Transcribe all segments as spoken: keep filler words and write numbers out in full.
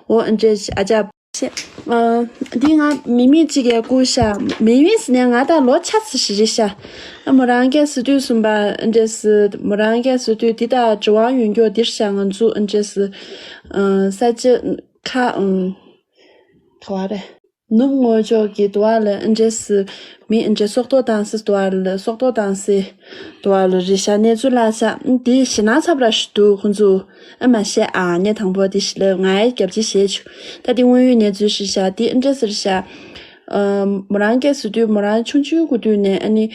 འོ་ཨ་འདྲས་ཨ་ཅག་ཨ། འདི་ང་མི་མེད་ཅིག་གིས་བསྐུར་ཤག་མི་མེད་ཟེར་ནས་ང་ད་ལོ་ཆ་ཙམ་ཞིག་རེད་ཤག་ཨ་མོ་རང་གིས་ཟེར་དུས་གསུངས་པ་ཨ་འདྲས་ཟེར། མོ་རང་གིས་ཟེར་དུས་འདི་ད་དྲི་བ་ཡོད་མཁན་འདིར་ཤག་ང་ཚོ་ཨ་འདྲས་ཟེར། ཨ་ས་ཆ་ཁ་ཨ་ག་བ་རེད། ནུབ་ངོས་ཕྱོགས་ཀྱི་དུ་བ་ལ་ཨ་འདྲས་སུ་མི་ཨ་འདྲས་སྲོག་ཐོག་བཏང་སའི་དུ་བ་ལ་སྲོག་ཐོག་བཏང་སའི་དུ་བ་ལ་རེད་ཤག་གནས་ཚུལ་ལྷག་ཤག་འདི་ཞེད་སྣང་ཚ་པོ་ར་ཞིག་འདུག་ཁོང་ཚོ་ཨ་མ་བཤད་ཨ་ངས་དང་པོ་འདི་ཞིག་ལབ་ང་ཡི་རྒྱབ་ཅིག་བྱས་བྱུང་། ད་འདི་དངོས་ཡོད་གནས་ཚུལ་རེད་ཤག་འདི་ཨ་འདྲས་སུ་རེད་ཤག་ཨ་མོ་རང་སྐད་ཟེར་དུས་མོ་རང་ཆུང་ཆུང་གི་དུས་ནས་ཨ་ནི།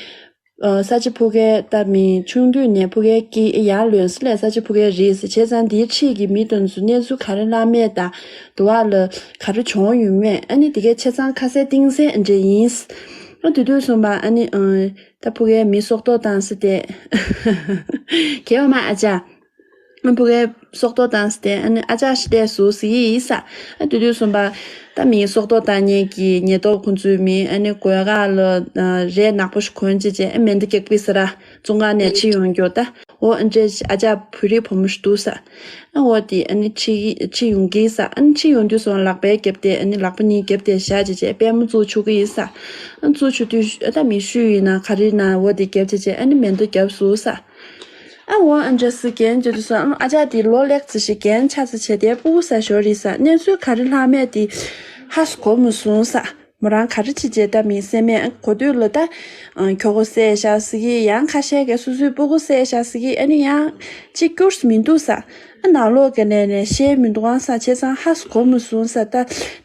ཨ་ས་ཆ་ཕ་གིར་ད་མི་ཆུང་དུས་ནས་ཕ་གིར་སྐྱེས་ཡར་ལོན་ས་ལས་ས་ཆ་ཕ་གིར་རེད་ཟེར། བྱས་ཙང་འདིའི་འཁྲིས་ཀྱི་མི་དེ་ཚོ་གནས་ཚུལ་ག་རེ་བླ་མེད་དང་དུ་བ་ལ་ག་རེ་བྱུང་ཡོད་མེད་ཨ་ནི་དེ་གའི་ཆ་ཚང་ཁ་གསལ་གཏིང་གསལ་འདྲ་ཡིན། ཨ་དེ་དུས་སོང་པ་ཨ་ནི་ཨ་ད་ཕ་གིར་མི་སྲོག་ཐོག་བཏང་ས་དེ་གས་ཡོད་མ་ཨ་ཅག་ཨ་ཕ་གིར་སྲོག་ཐོག་བཏང་ས་དེ་ཨ་ནི་ཨ་ཅག་ཤི་བསྡད་སོང་ཟེར་གྱི་ཡིན་ས། ཨ་དེ་དུས་སོང་པ་ད་མི་སྲོག་ཐོག་བཏང་མཁན་གྱི་ཉེན་རྟོག་ཁོང་ཚོས་མི་ཨ་ནི་གོས་ཁ་ལ་རས་ནག་པོ་ཞིག་གོན་བྱས་བྱས་ཨ་མེ་མདའ་རྒྱག་པའི་ས་ར་བཙོན་ཁང་ནས་ཁྲིད་ཡོང་རྒྱུ་ད་འོ་ཨ་འདྲས་ཨ་ཅག་བོད་རིགས་བུ་མོ་ཞིག་འདུག་ས། ཨ་འོ་དེ་ཨ་ནི་ཁྲིད་ཁྲིད་ཡོང་གི་ཡིན་ས། ཨ་ནི་ཁྲིད་ཡོང་དུས་སོང་ལག་པས་བརྒྱབ་སྟེ་ཨ་ནི་ལག་པ་གཉིས་བརྒྱབ་སྟེ་བཞག་བྱས་བྱས་པད་མོ་བཙུགས་བཅུག་གི་ཡིན་ས། ཨ་བཙུགས་བཅུག་དུས་ཨ་ད་མི་ཤུ་ཡིན་ན་ག་རེ་ཡིན་ན་འོ་དེ་བརྒྱབ་བྱས་བྱས་ཨ་ནི་མེ་མདའ་བརྒྱབ་སོང་ས། ཨ་འོ་ཨ་འདྲས་སུ་རྒན་བྱེད་དུས་སོ་ཨ་ཨ་ཅག་དེ་ལོ་ལེགས་ཙི་ཞིག་རྒན་ཆགས་ཙི་བྱས་ཏེ་སྤུ་གུ་ཟ་ཞོར་རེད་ས། གནས་ཚུལ་ག་རེ་ལྷག་མེད་དེ་ཧ་སུ་གོ་མི་སོང་ས། མོ་རང་ག་རེ་བྱེད་བྱེད་ད་མི་སེམས་མེད་གོ་དུས་ལ་ད་ཨ་ཁྱོ་ག་བསད་བཞག་ཟེར་གི་ཡང་ཁ་ཤས་ཀྱིས་སོ་སོའི་སྤུ་གུ་བསད་བཞག་ཟེར་གི་ཨ་ནི་ཡང་གཅིག་སྐྱུར་སུ་མི་འདུག་ས། ཨ་ནང་ལོགས་ཀྱི་ནས་ནས་བཤད་མི་འདུག་ཨང་ས་བྱས་ཙང་ཧ་སུ་གོ་མི་སོང་ས། ད་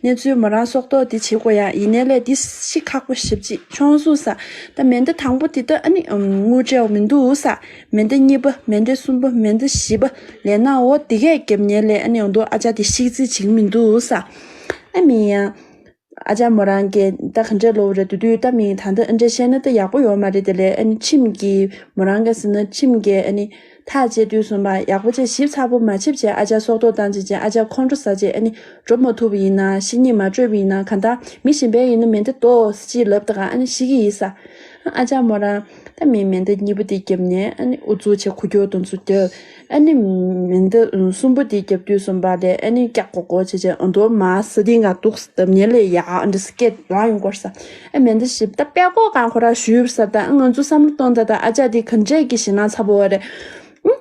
གནས་ཚུལ་མོ་རང་སྲོག་ཐོག་དེ་བྱེད་དགོས་ཡ་ཡིན་ནའི་ལས་དེ་ཤི་ཁག་པོ་ཞེ་པོ་ཅིག་བྱུང་སོང་ས། ད་མེ་མདའ་དང་པོ་དེ་ད་ཨ་ནི་ཨམ་དངུལ་སྤྲད་མི་འདུག་ས། མེ་མདའ་གཉིས་པ་མེ་མདའ་གསུམ་པ་མེ་མདའ་བཞི་པ་ལས་ན་འོ་དེ་གས་རྒྱབ་ཉེ་ལས་ཨ་ནི་འོ་འདུག་ཨ་ཅག་དེ་ཤི་ཚིག་བྱེད་མི་འདུག་ས། ཨ་མི་ཡང་ཨ་ཅག་མོ་རང་གིས་ད་ག་འདྲས་ལོ་རེད་དུ་དུས་ད་མི་ད་ལྟ་ཨ་འདྲས་བཤད་ན་ད་ཡག་པོ་ཡོད་མ་རེད་དེ་ལས་ཨ་ནི་ཁྲིམས་ཀྱི་མོ་རང་གིས་ཟེར་ན་ཁྲིམས་ཀྱི་ཨ་ནི་ཐག་བཅད་དུས་སོང་པ་ཡག་པོ་བྱས་ཞིབ་ཚགས་པོ་མ་བྱེད་བྱས་ཨ་ཅག་སྲོག་ཐོག་བཏང་བྱས་བྱས་ཨ་ཅག་ཁོང་ཁྲོ་ཟ་བྱས་ཨ་ནི་འགྲོ་མ་ཐུབ་པ་ཡིན་ན་ཤི་ཉེས་མ་སྤྲོད་པ་ཡིན་ན་ག་ད་མི་གཞན་པའི་ཡིན་ན་མེ་མདའ་གཏོང་ཅིག་ལབ་ད་ག་ཨ་ནི་ཤི་གི་ཡིན་ས། ཨ་ཅག་མོ་རང་ད་མི་མེ་མདའ་གཉིས་པོ་དེ་རྒྱབ་ནས་ཨ་ནི་ཨུ་ཚུགས་བྱས་ཁུ་ཁྱོ་དུ་ཚུགས་རྒྱབ། ཨ་ནི་མེ་མདའ་གསུམ་པོ་དེ་རྒྱབ་དུས་གསུམ་པ་ལས་ཨ་ནི་སྐྱག་ཀོ་ཀོ་བྱས་བྱས་ཨ་མདོ་མ་ས་སྟེང་ག་འདུག་སྟབས་ཉེ་ལས་ཡག་ཨ་འདྲ་སྐད་ལངས་ཡོང་གོ་ས། ཨ་མེ་མདའ་ཞིབ་ད་པད་ཀོ་གང་ཁོ་ར་ཞུས་ས། ད་ང་ཚོ་བསམ་བློ་གཏོང་ད་ད་ཨ་ཅག་དེ་ག་འདྲས་ཀྱི་ཞེད་སྣང་ཚ་པོ་བ་རེད། ཨུ།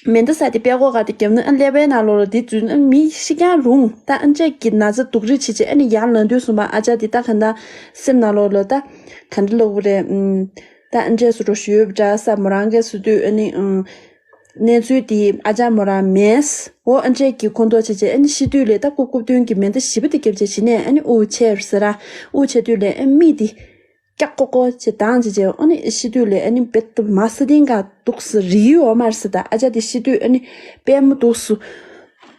མེ་མདའ་ས་དེ་པད་ཀོ་ག་དེ་རྒྱབ་ན་ཨ་ཀླད་པའི་ནང་ལོགས་ལ་དེ་འཛུལ་ན་མི་ཤི་རྐྱང་རུང་ད་ཨ་འདྲས་ཀྱི་ན་ཚ་སྡུག་རུས་བྱེད་བྱས་ཨ་ནི་ཡར་ལངས་དུས་གསུམ་པ་ཨ་ཅག་དེ་ད་ག་ད་སེམས་ནང་ལོགས་ལ་ད་ག་འདྲ་ལབ་དགོས་རེད། ཨུམ། ད་ཨ་འདྲས་སུ་འགྲོ་ཞུས་འདྲ་ས་མོ་རང་གིས་སུ་དུས་ཨ་ནི་ཨུམ། གནས་ཚུལ་དེ་ཨ་ཅག་མོ་རང་མེད། འོ་ཨ་འདྲས་ཀྱི་ཁོ་འདོགས་བྱས་བྱས་ཨ་ནི་ཤི་དུས་ལས་ད་ཀུ་ཀུ་བཏོན་གྱི་མེ་མདའ་བཞི་པ་དེ་རྒྱབ་བྱས་བྱས་ནས་ཨ་ནི་དབུགས་ཆད་ཟེར་ར་དབུགས་ཆད་དུས་ལས་ཨ་མིག་དེ་སྐྱག་ཀོ་ཀོ་བྱས་བཏང་བྱས་བྱས་ཨ་ནི་ཤི་དུས་ལས་ཨ་ནི་བེད་དུ་མ་ས་སྟེང་ག་འདུག་སེ་རིལ་ཡོད་མ་རེད་ཟེར། ད་ཨ་ཅག་དེ་ཤི་དུས་ཨ་ནི་པད་མོ་འདུག་སེ།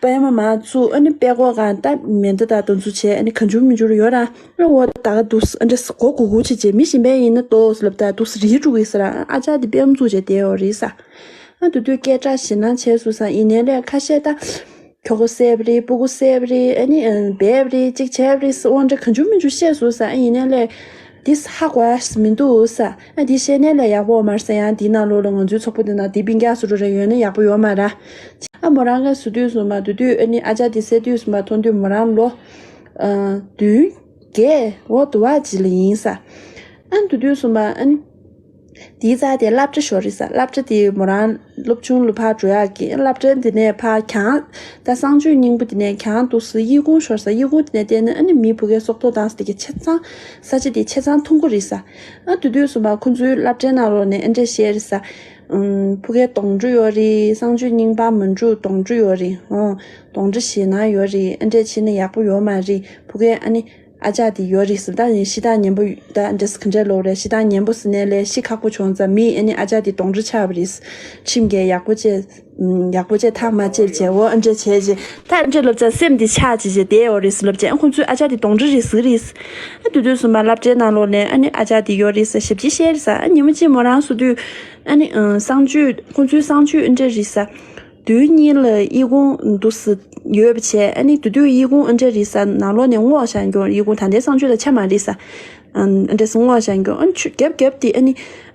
པད་མ་མ་བཙུགས་ཨ་ནི་པད་ཀོ་གང་ལྟ་མེ་མདའ་དང་དུ་ཚུ་བྱས་ཨ་ནི་གང་བྱུང་མི་འགྱུར་ཡོད་ར། ཨ་འོ་ད་ག་འདུག་ཨ་འདྲས་སྒོ་གུག་གུག་བྱེད་བྱེད་མི་གཞན་པའི་ཡིན་ན་ལྟོས་ལབ་ད་འདུག་རིལ་འགྲོ་གི་ཟེར་ར། ཨ་ཅག་དེ་པད་མ་བཙུགས་བྱས་བསྡད་ཡོད་རེད་ས། ཨ་དུ་དུས་སྐད་གྲགས་ཞེད་སྣང་བྱས་སོང་ས། ཡིན་ནའི་ལས་ཁ་ཤས་ད་ཁྱོ་ག་བསད་པ་རེད། སྤུ་གུ་བསད་པ་རེད། ཨ་ནི་སྦས་པ་རེད། གཅིག་བྱས་པ་རེད་ཟེར་འོ་འདྲ་གང་བྱུང་མི་འགྱུར་བཤད་སོང་ས། ཨ་ཡིན་ནའི་ལས་འདི་ཧ་གོ་ཡ་མི་འདུག་ས། ཨ་འདི་བཤད་ནའི་ལས་ཡག་པོ་མ་རེད་ས། ཡང་འདི་ནང་ལོགས་ལ་ང་ཚོའི་ཚོགས་པ་འདི་ནང་འདི་སྤུན་ཀྱག་སུ་འགྲོ་རེ་ཡོད་ན་ཡག་པོ་ཡོད་མ་རེད། ཨ་མོ་རང་ག་སུ་དུས་སུ་མ་དུ་དུས་ཨ་ནི་ཨ་ཅག་དེ་བསད་དུས་སུ་མ་མཐོང་དུས་མོ་རང་ལོ་ཨ་བདུན་བརྒྱད་འོ་དུ་བ་ཅི་ལ་ཡིན་ས། ཨ་དུ་དུས་སུ་མ་ཨ་ནི་དེའི་རྩ་དེ་སློབ་གྲྭ་ཞོར་རེད་ས། སློབ་གྲྭ་དེ་མོ་རང་སློབ་ཆུང་ལ་ཕར་འགྲོ་ཡག་གི་སློབ་གྲྭ་འདི་ནས་ཕར་གྱང་ད་གསང་སྤྱོད་སྙིང་པོ་འདི་ནས་གྱང་འདུག་སེ་གཡས་གུང་ཤོར་ས། གཡས་གུང་དེ་ནས་བལྟས་ན་ཨ་ནི་མི་བུ་གའི་སྲོག་ཐོག་བཏང་ས་དེ་ག་ཆ་ཚང་ས་ཆ་དེ་ཆ་ཚང་མཐོང་གི་རེད་ས། ཨ་དུ་དུས་སུ་མ་ཁོ་ཚོའི་སློབ་གྲྭའི་ནང་ལོགས་ནས་ཨ་འདྲས་བཤད་རེད་ས། ཨུམ། ཕ་གའི་གདོན་འདྲེ་ཡོད་རེད། གསང་སྤྱོད་རྙིང་པ་མི་འགྲོ་གདོན་འདྲེ་ཡོད་རེད། ཨོ། གདོན་འདྲེ་ཞེད་སྣང་ཡོད་རེད། ཨ་འདྲས་བྱས་ན་ཡག་པོ་ཡོད་མ་རེད། ཕ་གའི་ཨ་ནི་ཨ་ཅག་དེ་ཡོད་རེད་ཟེར། ད་ནི་ཤི་སྟངས་ངན་པོ་ད་ཨ་འདྲས་ག་འདྲས་ལོ་རེད། ཤི་སྟངས་ངན་པོ་ཟེར་ནས་ལས་ཤི་ཁག་པོ་བྱུང་ཙང་མི་ཨ་ནི་ཨ་ཅག་དེ་གདོན་འདྲེ་ཆགས་པ་རེད། ཁྲིམས་འགལ་ཡག་པོ་བྱས། ཨུམ། ཡག་པོ་བྱས་ཐག་མ་བཅད་བྱས་འོ་ཨ་འདྲས་བྱས་རྗེས་ད་ཨ་འདྲས་ལབ་ཙང་སེམས་དེ་ཆགས་བྱས་བྱས་བསྡད་ཡོད་རེད་ཟེར་ལབ་བྱས། ཨ་ཁོང་ཚོས་ཨ་ཅག་དེ་གདོན་འདྲེ་རེད་ཟེར་གི་རེད། ཨ་དུས་དུས་སུ་མ་སློབ་གྲྭའི་ནང་ལོགས་ནས་ཨ་ནི་ཨ་ཅག་དེ་ཡོད་རེད་ཟེར་ཞབས་ཕྱི་བཤད་རེད་ས། ཨ་ཉི་མ་གཅིག་མོ་རང་སུ་དུས་ཨ་ནི་ཨ་གསང་སྤྱོད་ཁོང་ཚོའི་གསང་སྤྱོད་ཨ་འདྲས་རེད་ས། མདུན་གཉིས་ལ་གཡས་གུང་འདུག་སེ་ཡོད་པ་བྱས། ཨ་ནི་དུ་དུས་གཡས་གུང་ཨ་འདྲས་རེད་ས། ནང་ལོགས་ནས་སྔོག་བཞག་མཁན་གཡས་གུང་ད་ལྟའི་གསང་སྤྱོད་དང་ཆ་མ་རེད་ས། ཨ་འདྲས་སེ་སྔོག་བཞག་མཁན་ཨ་ཆུ་རྒྱབ་རྒྱབ་དེ་ཨ་ནི་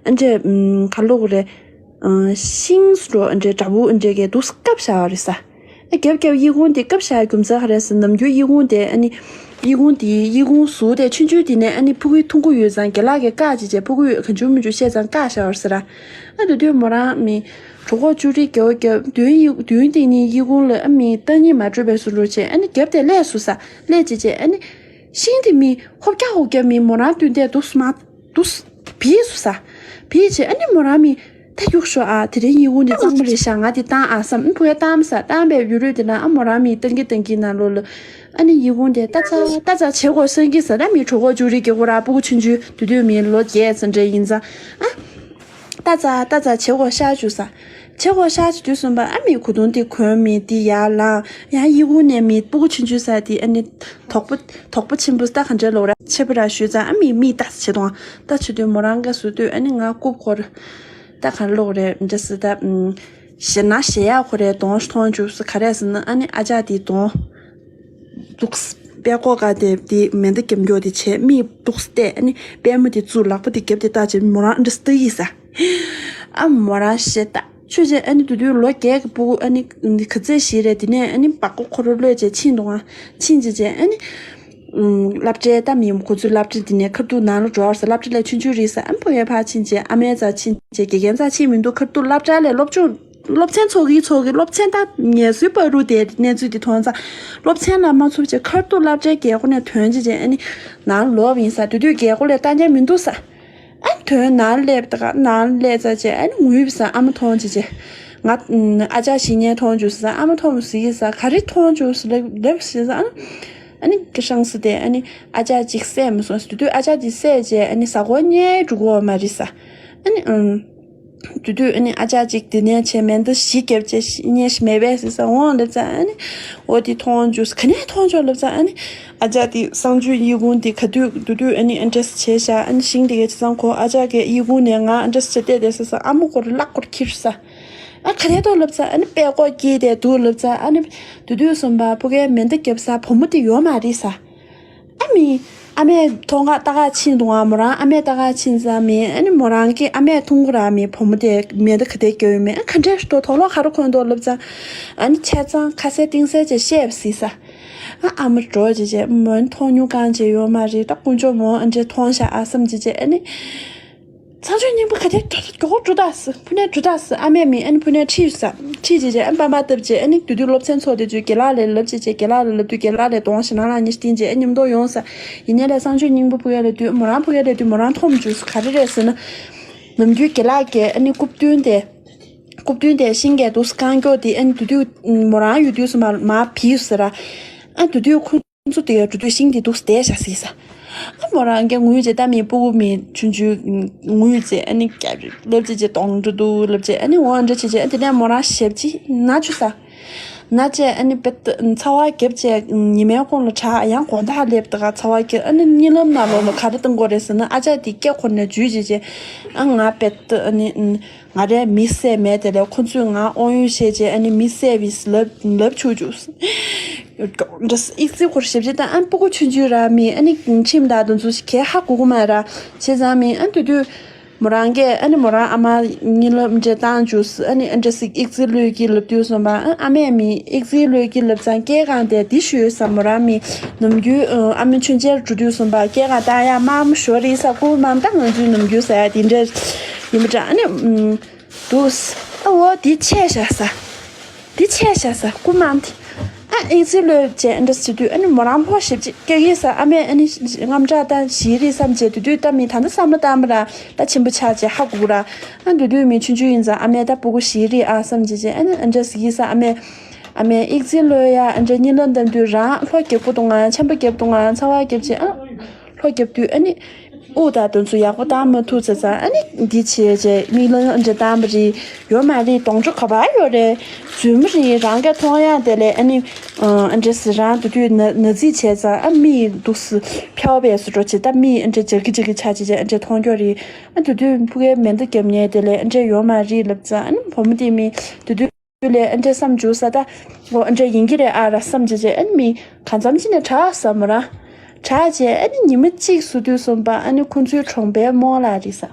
ཨ་འདྲས་ཨུམ་ག་ལབ་དགོས་རེད། ཤིང་སུ་འགྲོ་ཨ་འདྲས་འདྲ་བོ་ཨ་འདྲས་གས་འདུག་སེ་བཀབ་བཞག་པ་རེད་ས། རྒྱབ་རྒྱབ་གཡས་གུང་དེ་བཀབ་བཞག་རྒྱུ་མཚན་ག་རེ་ཟེར། ནམ་རྒྱུན་གཡས་གུང་དེ་ཨ་ནི། གཡས་གུང་དེ་གཡས་གུང་ཟུར་དེ་ཆུང་ཆུང་དེ་ནས་ཨ་ནི་ཕྲུ་གུའི་འཐུང་གི་ཡོད་ཙང་རྒན་ལགས་ཀྱིས་བཀག་བྱས་བྱས། ཕྲུ་གུས་གང་བྱུང་མང་བྱུང་བཤད་ཙང་བཀག་བཞག་པ་རེད་ཟེར། ཨ་དེ་དུས་མོ་རང་མི་གྲོད་ཁོག་ཅོག་རི་རྒྱབ་རྒྱབ་མདུན་གཡས་མདུན་དེ་ནས་གཡས་གུང་ལ་ཨ་མི་ལྟ་ཉིད་མ་འཕྲོད་པའི་བཟོ་འདྲ་བྱས། ཨ་ནི་རྒྱབ་དེ་སླེབས་སོང་ཟེར། སླེབས་བྱས་བྱས་ཨ་ནི། ཤིང་དེ་མི་ཧོབ་རྒྱག་ཧོབ་རྒྱག་མི་མོ་རང་མདུན་དེ་འདུག་སེ་མར་འདུག་སེ་བུད་སོང་ཟེར། བུད་བྱས་ཨ་ནི་མོ་རང་མི་ད་གཡུག་ཤོག་ཨ། དེ་རིང་གཡས་གུང་དེ་གཙང་མ་རེད་ཤག་ང་དེ་བཏང་ཨ་བསམ། ཕྲུ་གུས་བཏང་ཟེར། བཏང་པའི་ཡུན་རིང་དེ་ན་ཨ་མོ་རང་མི་བཏང་གི་བཏང་གི་ནང་ལོགས་ལ་ཨ་ནི་གཡས་གུང་དེ་ཏ་ཙ་ཏ་ཙ་བྱེད་དགོས་བསམ་གྱི་ཟེར། ད་མི་གྲོད་ཁོག་ཅོག་རི་རྒྱག་གི་ར། ཕྲུ་གུ་ཆུང་ཆུང་དེ་དུས་མི་ལོ་བརྒྱད་ཙམ་འདྲ་ཡིན་ཙང་ཨ། ཏ་ཙ་ཏ་ཙ་བྱེད་དགོས་ཤག་བྱུང་ཟེར། བྱེད་དགོས་ཤག་བྱུང་དུས་སོང་པ་ཨ་མི་གོས་ཐུང་དེ་གོན་མི་དེ་ཡར་ལངས། ཡང་གཡས་གུང་ནས་མི་ཕྲུ་གུ་ཆུང་ཆུང་ཟེར་དེ་ཨ་ནི་དོག་པོ་དོག་པོ་ཆེན་པོ་ད་ག་འདྲ་ལོག་ར་ཆེ་པོ་ར་ཞུས་ཙང་ཨ་མི་མིག་ལྟ་བྱེད་དང་ལྟ་བྱེད་དུས་མོ་རང་ག་ཟུར་དུས་ཨ་ནི་ང་རྐུབ་ཁོར་ད་ག་ལོག་རེད་འདྲ་སི་ད། ཞེ་ན་ཞེ་ཡག་ཁོ་རའི་གདོང་མཐོང་བྱུང་ཟེར། ག་རེ་ཟེར་ན་ཨ་ནི་ཨ་ཅག་དེ་གདོང་། འདུག་སེ་པད་ཀོ་ག་དེ་དེ་མེ་མདའ་རྒྱབ་མགྱོགས་དེ་བྱས། མིག་འདུག་སེ་བལྟས། ཨ་ནི་པད་མོ་དེ་བཙུགས། ལག་པ་དེ་རྒྱབ་དེ་བཏགས་བྱས་མོ་རང་འདྲ་སེ་ལྟ་ཡི་ཟེར། ཨ་མོ་རང་ཞེ་ད་ཆོས་བྱས། ཨ་ནི་དེ་དུས་ལོ་བརྒྱད་ཀྱི་ཕྲུ་གུ་ཨ་ནི་ག་ཚོད་ཞིག་རེད། དེ་ནས་ཨ་ནི་སྦྲ་གུར་ཁོ་རང་གློད་བྱས་ཕྱིན་འདུག་ཨ། ཕྱིན་བྱས་བྱས་ཨ་ནི་སློབ་གྲྭའི་ད་མི་ཁོ་ཚོའི་སློབ་གྲྭ་དེ་ནས་ཁ་ཐུག་ནང་ལ་འགྲོ་བར་ཟེར། སློབ་གྲྭ་ལས་ཆུང་ཆུང་རེད་ཟེར། ཨ་ནི་ཕ་གིར་ཕར་ཕྱིན་བྱས་ཨ་མའི་རྩར་ཕྱིན་བྱས་དགེ་རྒན་རྩར་ཕྱིན་མི་འདུག་ཁ་ཐུག་སློབ་གྲྭ་ལས་སློབ་སྦྱོང་། སློབ་ཚན་ཚོགས་ཀྱི་ཚོགས་ཀྱི་སློབ་ཚན་ད་ངལ་གསོའི་བར་དུ་དེ་གནས་ཚུལ་དེ་མཐོང་ཙང་། སློབ་ཚན་ལ་མ་ཚུགས་བྱས་ཁ་ཐུག་སློབ་གྲྭའི་རྒྱལ་སྒོ་ནས་ཐོན་བྱས་བྱས་ཨ་ནི་ནང་ལོག་ཡིན་ཟེར། དེ་དུས་རྒྱལ་སྒོ་ལས་ལྟ་མཁན་མི་འདུག་ཟེར། ཨ་ཐོན་ནང་སླེབས་ད་ག་ནང་སླེབས་ཚར་བྱས་ཨ་ནི་ངུས་ཟེར། ཨ་མ་མཐོང་བྱས་བྱས། ང་ཨ་ཅག་ཞིག་ཉལ་མཐོང་བྱུང་ཟེར། ཨ་མ་མཐོང་ཟེར་གྱི་ཟེར། ག་རེ་མཐོང་བྱུང་ཟེར་ལབ་ལབ་ཟེར་ཟེར། ཨ་ནི་ཨ་ནི་ཀི་ཧྲང་ཟེར་དེ་ཨ་ནི་ཨ་ཅག་ཅིག་བསད་མི་སོང་ཟེར། དེ་དུས་ཨ་ཅག་དེ་བསད་བྱས་ཨ་ནི་གཟའ་འཁོར་གཉིས་འགྲོ་གི་ཡོད་མ་རེད་ཟེར། ཨ་ནི་ཨང་། དེ་དུས་ཨ་ནི་ཨ་ཅག་ཅིག་དེ་ནས་བྱས་མེ་མདའ་བཞི་བརྒྱབ་བྱས་གཉིས་ཤིག་མེད་པས་ཟེར་ཟེར། འོང་ལབ་ཙང་ཨ་ནི་འོ་དེ་མཐོང་བྱུང་ཟེར། ག་ནས་མཐོང་བྱུང་ལབ་ཙང་ཨ་ནི་ཨ་ཅག་དེ་གསང་སྤྱོད་གཡས་གུང་དེ་ག་དུས་དེ་དུས་ཨ་ནི་ཨ་འདྲས་བྱས་ཤག་ཨ་ནི་ཤིང་དེ་གའི་བྱས་ཙང་ཁོ་ཨ་ཅག་གི་གཡས་གུང་ནས་ང་ཨ་འདྲས་བྱས་བལྟས་བསྡད་ཟེར་ཟེར། ཨ་མ་ཁོ་རང་ལག་ཁོ་རང་འཁྱེར་ཟེར། ཨ་ག་རེ་འདུག་ལབ་ཙང་ཨ་ནི་པད་ཀོ་སྐྱེས་ཏེ་འདུག་ལབ་ཙང་ཨ་ནི་དེ་དུས་སོང་པ་ཕ་གིར་མེ་མདའ་བརྒྱབ་ས་བུ་མོ་དེ་ཡོད་མ་རེད་ཟེར། ཨ་མི། ཨ་མས་མཐོང་ག་ལྟ་ག་ཕྱིན་འདུག་ཨ། མོ་རང་ཨ་མས་ལྟ་ག་ཕྱིན་ཙང་མི་ཨ་ནི་མོ་རང་གི་ཨ་མས་མཐོང་གི་ར། མི་བུ་མོ་དེ་མེ་མདའ་ག་དེ་རྒྱབ་ཡོད་མེད། ཨ་ག་འདྲས་ཞིག་འདུག་དོགས་སློང་ག་རེ་འཁོར་འདུག་ལབ་ཙང་། ཨ་ནི་ཆ་ཚང་ཁ་གསལ་གཏིང་གསལ་བྱས་བཤད་པ་གཟིགས་ས། ཨ་ཨ་མ་འགྲོ་བྱས་བྱས་མོ་མཐོང་མྱོང་གང་བྱས་ཡོད་མ་རེད། ད་དཀོན་མཆོག་མོ་ཨ་འདྲས་མཐོང་ཤག་ཨ་བསམ་བྱས་བྱས་ཨ་ནི། ཚངས་སྤྱོད་སྙིང་པོ་ག་དེ་མགྱོགས་པོ་འགྲོ་ད་ཟེར། ཕུ་ནས་འགྲོ་ད་ཟེར། ཨ་མས་མི་ཨ་ནི་ཕུ་ནས་ཁྲིད་ས། ཁྲིད་བྱས་བྱས་ཨ་ནི་པང་པར་བཏབ་བྱས་ཨ་ནི་དེ་དུས་སློབ་ཚན་ཚོགས་དེ་ཚོས་རྒན་ལགས་ལ་ལབ་བྱས་བྱས་རྒན་ལགས་ལ་ལབ་དུས་རྒན་ལགས་ལས་གདོང་ཞེ་ནང་ལ་གཉིས་བསྟན་བྱས་ཨ་མཉམ་དུ་ཡོང་ས། ཡིན་ནའི་ལས་ཚངས་སྤྱོད་སྙིང་པོ་ཕུ་ག་ལ་དུས་མོ་རང་ཕུ་ག་ལ་དུས་མོ་རང་མཐོང་མ་བྱུང་ཟེར། ག་རེ་རེད་ཟེར་ན། ནམ་རྒྱུན་རྒན་ལགས་ཀྱིས་ཨ་ནི་རྐུབ་སྟོན་དེ། རྐུབ་སྟོན་དེ་ཤིང་གས་འདུག་སེ་རྐང་མགྱོགས་དེ་ཨ་ནི་དེ་དུས་མོ་རང་ཡོད་དུས་སུ་མར་མར་བུད་ཟེར། ཨ་དེ་དུས་ཁོ། ཁོ་ཚོ་དེ་ག་འགྲོ་དུས་ཤིང་དེ་འདུག་སེ་བསྡད་བཞག་ཟེར་ས། ཨ་མོ་རང་གིས་ངུས་བྱས་ད་མི་སྤུ་གུ་མི་ཆུང་ཆུང་ངུས་བྱས་ཨ་ནི་སྐྱབས་ལབ་བྱས་བྱས་གདོང་འགྲོ་འདུག་ལབ་བྱས་ཨ་ནི་འོ་འདྲ་བྱས་བྱས་ཨ་དེ་ནས་མོ་རང་ཞབས་ཕྱི་ན་བཅུག་ས། ན་བྱས་ཨ་ནི་པེ་ཏི་ཚ་བ་རྒྱབ་བྱས་ཉི་མའི་གུང་ལ་དྲག་ཡང་དགོང་དག་སླེབས་ད་ག་ཚ་བ་རྒྱབ་ཨ་ནི་གཉིད་ལམ་ནང་ལོགས་ལ་ག་རེ་གཏོང་དགོས་རེད་ཟེར་ན་ཨ་ཅག་དེ་སྐེ་འཁོར་ནས་འཇུས་བྱས་བྱས་ཨ་ང་པེ་ཏི་ཨ་ནི། ང་རས་མི་བསད་མེད་དེ་ལས་ཁོ་ཚོས་ང་དབང་ཡོད་བཤད་བྱས་ཨ་ནི་མི་བསད་པའི་ལབ་ལབ་ཆོག་ཆོག་འདྲ་ཨིག་ཙི་ཁོར་ཞབས་ཕྱི་དང་ཨ་ནི་སྤུ་གུ་ཆུང་ཆུང་ར་མི་ཨ་ནི་ཁྱིམ་བདག་དེ་ཚོ་ཞིག་གས་ཧ་གོ་གི་མ་ར་བྱས་ཙང་མི་ཨ་ནི་དེ་དུས་མོ་རང་གིས་ཨ་ནི་མོ་རང་ཨ་མ་གཉིད་ལམ་འདྲ་བཏང་བཅུག་ཨ་ནི་ཨ་འདྲ་ཞིག་ཨིག་ཙི་ལོས་ཀྱི་ལབ་དུས་སོང་པ་ཨ་ཨ་མས་མི་ཨིག་ཙི་ལོས་ཀྱི་ལབ་ཙང་སྐད་གང་དེ་འདི་ཞུས་ས་མོ་རང་མི་ནམ་རྒྱུན་ཨ་མ་མཆོད་མཇལ་འགྲོ་དུས་སོང་པ་སྐད་གང་བཏང་ཡ་དམར་མོ་ཞོ་རེད་ས་སྐུ་མ་ད་ང་ཚོའི་ནམ་རྒྱུན་ཟ་ཡ་དེ་འདྲ་ཡིན་པ་འདྲ་ཨ་ནི། འདུག་ཨ་འོ་འདི་ཆད་བཞག་ས། འདི་ཆད་བཞག་ས་སྐུ་མ་འདི། ཨ་ཨིག་ཙི་ལོས་བྱས་འདྲ་ཟེར་དུས་ཨ་ནི་མོ་རང་ཕོ་ཞེ་པོ་ཅིག་སྐྱག་གི་ས་ཨ་མས་ཨ་ནི་དངངས་སྐྲག་ད་ཞིག་རེད་བསམ་བྱས་དེ་དུས་ད་མི་ད་ལྟ་བསམ་བློ་བཏང་པ་ར་ད་ཆེན་པོ་ཆགས་བྱས་ཧ་གོ་གི་ར། ཨ་དེ་དུས་མི་ཆུང་ཆུང་ཡིན་ཙང་ཨ་མས་ད་སྤུ་གུ་ཞིག་རེད་ཨ་བསམ་བྱས་བྱས་ཨ་ནི་འདྲ་ཟེར་གི་ས་ཨ་མས། ཨ་མས་ཨིག་ཙི་ལོས་ཡ་འདྲ་གཉིད་ལམ་བཏང་དུས་རང་ལྷོ་རྒྱབ་ཀྱི་འདུག་ང་ཆམ་པ་རྒྱབ་འདུག་ང་ཚ་བ་རྒྱབ་བྱས་ཨ། ལྷོ་རྒྱབ་དུས་ཨ་ནི། དབུགས་དང་དེ་ཚོ་ཡག་པོ་བཏང་མ་ཐུབ་ཙང་ཙང་ཨ་ནི་འདི་བྱས་བྱས་མིག་ལམ་འདྲ་བཏང་པ་རེད་ཡོད་མ་རེད་གདོང་གྲོགས་ག་པར་ཡོད་རེད་རྫུན་མ་རེད་རང་གིས་མཐོང་ཡག་དེ་ལས་ཨ་ནི། ཨ་འདྲ་ཟེར་རང་དེ་དུས་ན་ན་ཚིག་བྱས་ཙང་ཨ་མིག་འདུག་སེ་ཕྱལ་བས་སུ་འགྲོ་བྱས་ད་མིག་ཨ་འདྲ་འབྱར་གི་འབྱར་གི་ཆགས་བྱས་བྱས་ཨ་འདྲ་མཐོང་རྒྱུ་རེད་ཨ་དེ་དུས་ཕ་གིར་མེ་མདའ་རྒྱབ་མཁན་དེ་ལས་ཨ་འདྲ་ཡོད་མ་རེད་ལབ་ཙང་ཨ་ནི་བུ་མོ་དེ་མི་དེ་དུས། དུས་ལས་ཨ་འདྲས་བསམ་བྱུང་ས་ད། འོ་ཨ་འདྲས་ཡིན་གྱི་རེད་ཨ་ར་བསམ་བྱས་བྱས་ཨ་ནི་མི་གང་འཚམ་ཅིག་ནས་དྲག་ས་མོ་རང་། དྲག་བྱས་ཨ་ནི་ཉི་མ་གཅིག་བཟོ་དུས་སོང་པ་ཨ་ནི་ཁོང་ཚོའི་གྲོང་པའི་རྨོ་ལགས་རེད་ས།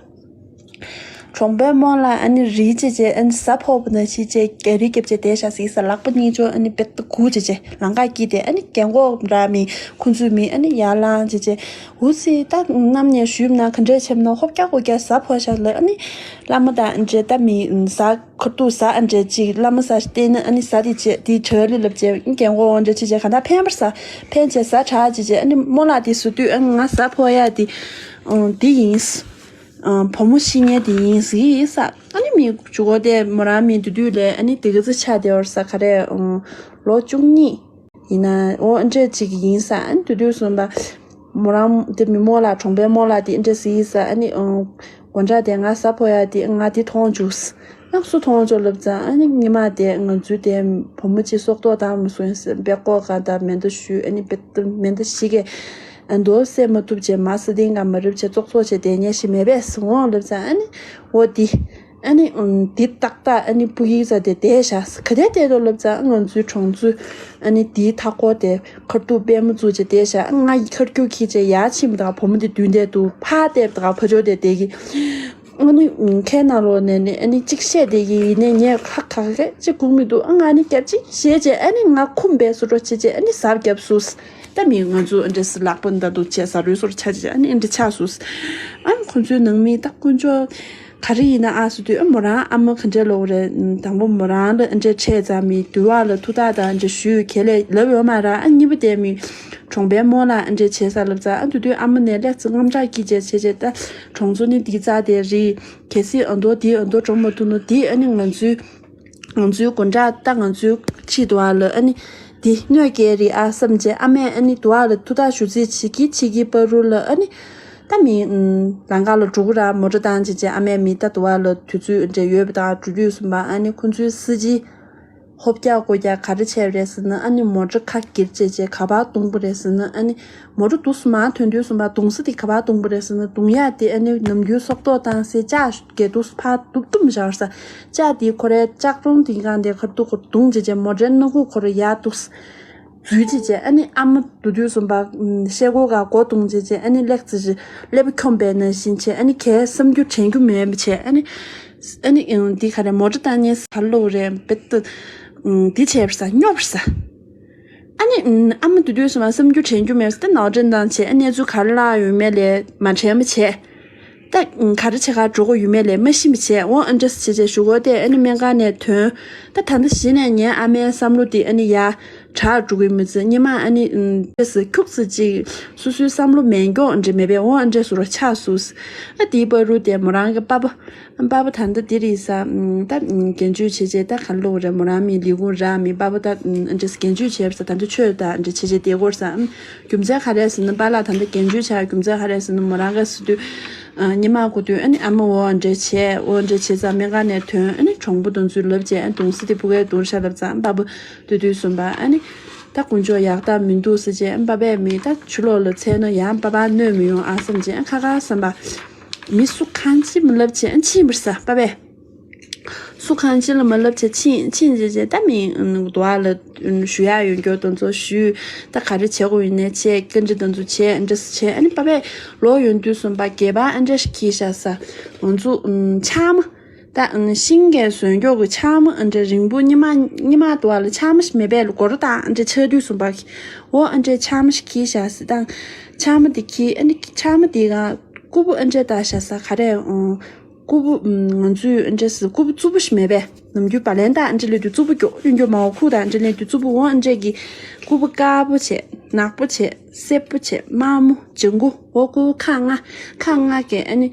གྲོང་པའི་རྨོ་ལགས་ཨ་ནི་རིལ་བྱས་བྱས་ཨ་ནི་གཟའ་ཕོར་པ་ནང་བཞིན་བྱས་རྒྱ་རིལ་བརྒྱབ་བྱས་བསྡད་བཞག་ཟེར་ས། ལག་པ་གཉིས་ཆོ་ཨ་ནི་དཔེ་ད་སྒུར་བྱས་བྱས་ལམ་ཁ་དཀྱིལ་དེ་ཨ་ནི་རྒན་གོག་འདྲ་མི་ཁོ་ཚོས་མི་ཨ་ནི་ཡར་ལངས་བྱས་བྱས། འུ་ཚོས་ད་གནམ་ནས་ཞུས་ན་ག་འདྲས་བྱས་ན་ཧོབ་རྒྱག་ཧོབ་རྒྱག་གཟའ་ཕོར་བཞག་ལ་ཨ་ནི་བླ་མ་དང་འདྲས་ད་མི་གཟའ་ཁ་ཐུག་གཟའ་ཨ་འདྲས་ཅིག་བླ་མ་གཟའ་བསྟེན་ན་ཨ་ནི་གཟའ་དེ་བྱས་དེ་བྱ་ལི་ལབ་བྱས་རྒན་གོག་འདྲ་བྱས་བྱས་ག་ད་ཕན་པར་ས་ཕན་བྱས་གཟའ་དྲག་བྱས་བྱས་ཨ་ནི་རྨོ་ལགས་དེ་བཟོ་དུས་ཨ་ནི་ང་གཟའ་ཕོར་ཡ་དེ་དེ་ཡིན། བུ་མོ་ཤི་ཉེ་དེ་ཡིན་ཟིག་ཡིན་ས། ཨ་ནི་མི་ཇུ་གོ་དེ་མོ་རང་མི་དུས་དུས་ལས་ཨ་ནི་དེ་ག་ཚོད་ཆགས་བསྡད་ཡོད་ས་ག་རེ་ལོ་བཅུ་གཉིས་ཡིན་ན་འོ་ཨ་འདྲས་ཅིག་ཡིན་ས། ཨ་ནི་དུས་དུས་གསུམ་པ་མོ་རང་དེ་མི་རྨོ་ལགས་གྲོང་པའི་རྨོ་ལགས་དེ་ཨ་འདྲས་ཟིག་ཡིན་ས། ཨ་ནི་སྒོ་འགྲམ་དེ་ང་གཟའ་ཕོར་ཡ་དེ་ང་དེ་མཐོང་བཅུག་ས། ང་སུ་མཐོང་བཅུག་ལབ་ཙང་ཨ་ནི་ཉི་མ་དེ་ང་ཚོའི་དེ་བུ་མོ་གཅིག་སྲོག་ཐོག་བཏང་མ་སོང་ཡིན་ས། བེ་ཀོ་ག་ད་མེ་མདའ་གཞུས་ཨ་ནི་བེ་མེ་མདའ་ཞིག་གས། ཨ་མདོ་བསད་མ་ཐུབ་བྱས་མ་ས་སྟེང་ག་མ་རིབ་བྱས་ཙོག་ཙོག་བྱས་དེ་ཉེ་ཞིག་མེད་པས་འོང་ལབ་ཙང་ཨ་ནི་འོ་དེ་ཨ་ནི་ཨུམ་དེ་ཏག་ཏག་ཨ་ནི་སྤུ་གིའི་རྩ་དེ་བསྡད་བཞག་ག་དེ་བསྡད་དོ་ལབ་ཙང་ང་ཚོའི་གྲོང་ཚོའི་ཨ་ནི་དེའི་མཐའ་འཁོར་དེ་ཁར་ཐུག་པད་མ་བཙུགས་བྱས་བསྡད་བཞག་ང་ཡི་ཁར་རྒྱུག་ཁྱེར་བྱས་ཡར་ཕྱིན་པ་དང་བུ་མོ་དེ་མདུན་བསྡད་འདུག་ཕར་བལྟས་པ་དང་ཕར་ཕྱོགས་དེ་བསྡད་ཀྱི། ཨ་ནི་ཁའི་ནང་ལོགས་ནས་ནི་ཨ་ནི་གཅིག་བཤད་བསྡད་ཀྱི་ཡིན་ནའི་ངས་ཁ་ག་གེ་གཅིག་སྒུག་མི་འདུག་ཨ་ང་ནི་རྒྱབ་ཅིག་བྱས་བྱས་ཨ་ནི་ང་ཁུམ་པའི་སུ་འགྲོ་བྱས་བྱས་ཨ་ནི་གཟབ་རྒྱབ་སུས། ད་མི་ང་ཚོ་ཨ་འདྲས་ལག་པ་འདར་འདུག་བྱས་ས་རུལ་སོར་ཆ་བྱས་ཨ་ནི་ཨ་འདྲས་ཆགས་སུས། ཨ་ནི་ཁོ་ཚོའི་ནང་མི་ད་དཀོན་མཆོག་ག་རེ་ཡིན་ན་ཨ་སུ་དུས་ཨ་མོ་རང་ཨ་མ་ག་འདྲས་ལོག་རེད། དང་པོ་མོ་རང་ལ་ཨ་འདྲས་འཕྲད་ཙང་མི་འདུལ་བ་ལ་ཐུགས་ཐག་དང་ཨ་འདྲས་ཞུས་ཁས་ལེན་ལབ་ཡོད་མ་ར། ཨ་གཉིས་པ་དེ་མི་གྲོང་པའི་རྨོ་ལགས་ཨ་འདྲས་བྱས་ས་ལབ་ཙང་ཨ་དུས་དུས་ཨ་མ་ནས་ལེགས་ཙི་དངངས་སྐྲག་སྐྱེས་བྱས་བྱས་བྱས་ད་གྲོང་ཚོ་ནི་འདི་རྩ་དེ་རེད། གལ་སྲིད་ཨ་མདོ་དེ་ཨ་མདོ་གྲོང་མ་ཐུག་ན་དེ་ཨ་ནི་ང་ཚོའི་ང་ཚོའི་དགོན་གྲྭ་ད་ང་ཚོའི་ཁྲིད་དུ་བ་ལ་ཨ་ནི་དེ་གནོད་སྐྱེལ་རེད་ཨ་བསམ་བྱས་ཨ་མས་ཨ་ནི་དུ་བ་ལ་ཐུགས་ཐག་ཞུ་རྩིས་བྱེད་ཀྱི་བྱེད་ཀྱི་བར་དུ་ལ་ཨ་ནི་ད་མི་ལམ་ཁ་ལ་འགྲོ་གི་ར་མོ་ཊ་བཏང་བྱས་བྱས་ཨ་མས་མི་ད་དུ་བ་ལ་དུས་ཚོད་འདྲ་ཡོད་པ་དང་འགྲོ་དུས་གསུམ་པ་ཨ་ནི་ཁོ་ཚོའི་སྲིད་ཇི། ཧོབ་རྒྱག་སྒོ་རྒྱག་ག་རེ་བྱས་པ་རེད་ཟེར་ན་ཨ་ནི་མོ་ཊ་ཁ་སྒེར་བྱས་བྱས་ག་པར་བརྡུངས་པ་རེད་ཟེར་ན་ཨ་ནི་མོ་ཊ་འདུག་སེ་མར་ཐོན་དུས་གསུམ་པ་བརྡུངས་ས་དེ་ག་པར་བརྡུངས་པ་རེད་ཟེར་ན་བརྡུངས་ཡག་དེ་ཨ་ནི་ནམ་རྒྱུན་སྲོག་ཐོག་བཏང་སའི་ལྕགས་གས་འདུག་སེ་ཕར་བརྡུངས་བརྡུངས་བཞག་ས། ལྕགས་དེ་ཁོ་རའི་ལྕགས་གྲོང་དེ་གང་དེ་ཁར་འདུག་ཁོ་བརྡུངས་བྱས་བྱས་མོ་ཊའི་སྣ་ཁུག་ཁོ་ར་ཡར་འདུག་སེ་འཛུལ་བྱས་བྱས་ཨ་ནི་ཨ་མ་དུས་དུས་གསུམ་པ་ཤེལ་སྒོ་ག་སྒོ་བརྡུངས་བྱས་བྱས་ཨ་ནི་ལེགས་ཙི་ཞིག་ཀླད་པ་འཁྱོམ་པའི་ནང་བཞིན་བྱས་ཨ་ནི་གས་བསམ་རྒྱུ་དྲན་རྒྱུ་མེད་པ་བྱས་ཨ་ནི། ཨ་ནི་ཨང་། འདི་ག་རེ་མོ་ཊ་བཏང་ཉན་ས་ལོག་རེད་བེད་ཏུ། ཨང་། འདི་བྱས་པ་ས་སྨྱོ་བ་ས། ཨ་ནི་ཨང་། ཨ་མ་དུས་དུས་སུ་མ་བསམ་རྒྱུ་དྲན་རྒྱུ་མེད་ས་ཏེ་ནའོ་ཏྲེན་དང་བྱས་ཨ་གནས་ཚུལ་ག་རེ་ལ་ཡོད་མེད་ལས་མ་དྲན་པ་བྱས། ད་ཨང་། ག་རེ་བྱེད་ག་འགྲོ་གི་ཡོད་མེད་ལས་མ་ཤེས་པ་བྱས་འོ་ཨ་འདྲ་ས་བྱས་བྱས་ཞུ་གོ་ཏེ་ཨ་ནི་སྨན་ཁང་ནས་ཐོན། ད་ད་ལྟ་གཞི་ནས་ངའི་ཨ་མའི་བསམ་བློ་དེ་ཨ་ནི་ཡ་དྲག་འགྲོ་གི་མི་ཚེ་སྔོན་མ་ཨ་ནི་ཨང་། ཏེ་སི་ཁྱུག་ཙི་ཅིག་སོ་སོའི་བསམ་བློ་མེད་མགྱོགས་འདྲ་མེད་པས་འོ་ཨ་འདྲ་ས་རུ་ཆགས་སོང་། ཨ་དེའི་བར་དུ་དེ་མོ་རང་གི་པ་པ། པ་པ་ད་ལྟ་འདི་རེད་ས། ད་རྒན་བཅོས་བྱས་བྱས་ད་ག་ལོག་རེད་མོ་རང་མི་ལས་ཁུངས་རག་མི་པ་པ་ད་འདྲ་རྒན་བཅོས་བྱས་ས་ད་ལྟ་ཆོས་ད་འདྲ་བྱས་བྱས་བསྡད་དགོས་ས། རྒྱུ་མཚན་ག་རེ་ཟེར་ན་པཱ་ལགས་ད་ལྟ་རྒན་བཅོས་བྱས་རྒྱུ་མཚན་ག་རེ་ཟེར་ན་མོ་རང་ག་ཟེར་དུས། ཉི་མ་གོ་དུས་ཨ་ནི་ཨ་མ་འོ་འདྲ་བྱས་འོ་འདྲ་བྱས་ཙང་སྨན་ཁང་ནས་ཐོན་ཨ་ནི་གྲོང་པ་དང་ཚུར་ལབ་བྱས་ཨ་ནི་གདུང་སེམས་དེ་ཕུ་གའི་གདུང་ཤ་ལབ་ཙང་པ་པ་དུས་དུས་གསུམ་པ་ཨ་ནི། ད་དཀོན་མཆོག་ཡག་ཐག་མི་འདུག་ཟེར་བྱས་ཨ་པ་པས་མི་ད་ཆུ་ལོག་ལ་འཚལ་ན་ཡང་པ་པ་གནོད་མི་ཡོང་ཨ་བསམ་བྱས་ཨ་ཁ་ཁ་བསམ་པ། མི་སུ་གང་ཅི་མི་ལབ་བྱས་ཨ་ཕྱིན་པར་ས་པ་པས། སུ་གང་ཅི་ལ་མ་ལབ་བྱས་ཕྱིན་ཕྱིན་བྱས་བྱས་ད་མི་དུ་བ་ལ་ཞུ་ཡག་ཡོད་མགྱོགས་དང་ཚོ་ཞུས་ད་ག་རེ་བྱེད་དགོས་ཡིན་ནས་བྱས་བཀའ་འདྲི་དང་ཚོ་བྱས་འདྲ་ས་བྱས་ཨ་ནི་པ་པས་ལོག་ཡོང་དུས་གསུམ་པ་སྒལ་པ་ཨ་འདྲ་ཞིག་འཁྱེར་བཞག་ས་ང་ཚོ་ཕྱགས་མ། ད་ཤིང་གི་ཟོན་སྐྱོག་གི་ཕྱགས་མ་ཨ་འདྲ་རིང་པོ་སྙེ་མ་སྙེ་མ་དུ་བ་ལ་ཕྱགས་མ་ཞིག་མེད་པས་ལ་སྒོ་ར་དང་ཨ་འདྲ་ཆགས་དུས་གསུམ་པ་གི་འོ་ཨ་འདྲ་ཕྱགས་མ་ཞིག་འཁྱེར་བཞག་ཟེར་དང་། ཕྱགས་མ་དེ་འཁྱེར་ཨ་ནི་ཕྱགས་མ་དེ་ག་སྐུ་བུ་ཨ་འདྲ་ད་བཞག་ས་ག་རེ་ཨང་། སྐུ་བུ་ང་ཚོས་ཨ་འདྲ་ཟེར་སྐུ་བུ་རྩུབ་པོ་ཞིག་མེད་པས་ནམ་རྒྱུན་བ་ལན་དང་ཨ་འདྲ་ལས་དུས་རྩུབ་པོ་མགྱོགས་གཡོན་སྐྱོ་མ་འོ་ཁུག་དང་ཨ་འདྲ་ལས་དུས་རྩུབ་པོ་འོ་ཨ་འདྲ་གི་སྐུ་བུ་དཀར་པོ་བྱས་ནག་པོ་བྱས་སེར་པོ་བྱས་དམར་མོ་ལྗང་གུ་འོ་སྐུ་བུ་ཁག་ལྔ་ཁག་ལྔ་གི་ཨ་ནི།